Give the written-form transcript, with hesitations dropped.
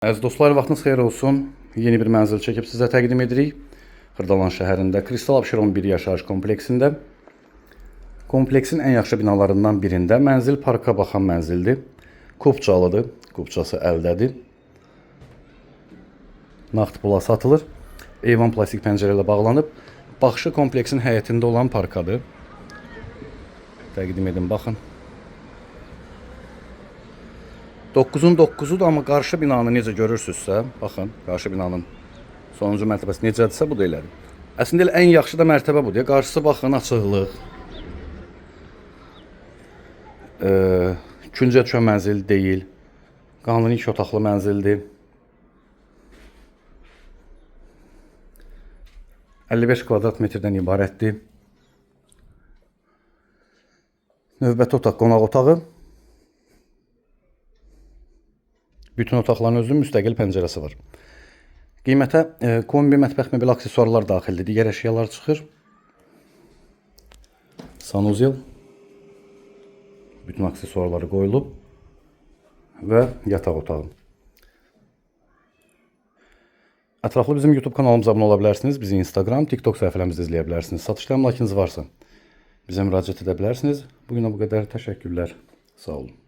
Əziz dostlar, vaxtınız xeyir olsun. Yeni bir mənzil çəkib sizə təqdim edirik. Xırdalan şəhərində Kristal Abşeron 1 yaşayış kompleksində. Kompleksin ən yaxşı binalarından birində mənzil parka baxan mənzildir. Kupçalıdır, kupçası əldədir. Nağd pula satılır. Eyvan plastik pəncərə ilə bağlanıb. Baxışı kompleksin həyətində olan parkadır. Təqdim edim, baxın. 9-un 9-udur, amma qarşı binanı necə görürsünüzsə, baxın, qarşı binanın sonuncu mərtəbəsi necədirsə, bu da elədir. Əslində elə ən yaxşı da mərtəbə budur. Qarşısı baxın, açıqlıq. Küncə düşən mənzil deyil. Qanuni 2 otaqlı mənzildir. 55 kvadrat metrdən ibarətdir. Növbəti otaq qonaq otağı. Bütün otaqların özünün müstəqil pəncərəsi var. Qiymətə kombi, mətbəx mebel aksesuarlar daxildir. Digər əşyalar çıxır. Sanuzel. Bütün aksesuarları qoyulub və yataq otağı. Ətraflı bizim YouTube kanalımıza abunə ola bilərsiniz. Bizi Instagram, TikTok səhifələrimizdə izləyə bilərsiniz. Satışda əmlakınız varsa bizə müraciət edə bilərsiniz. Bu günə bu qədər. Təşəkkürlər. Sağ olun.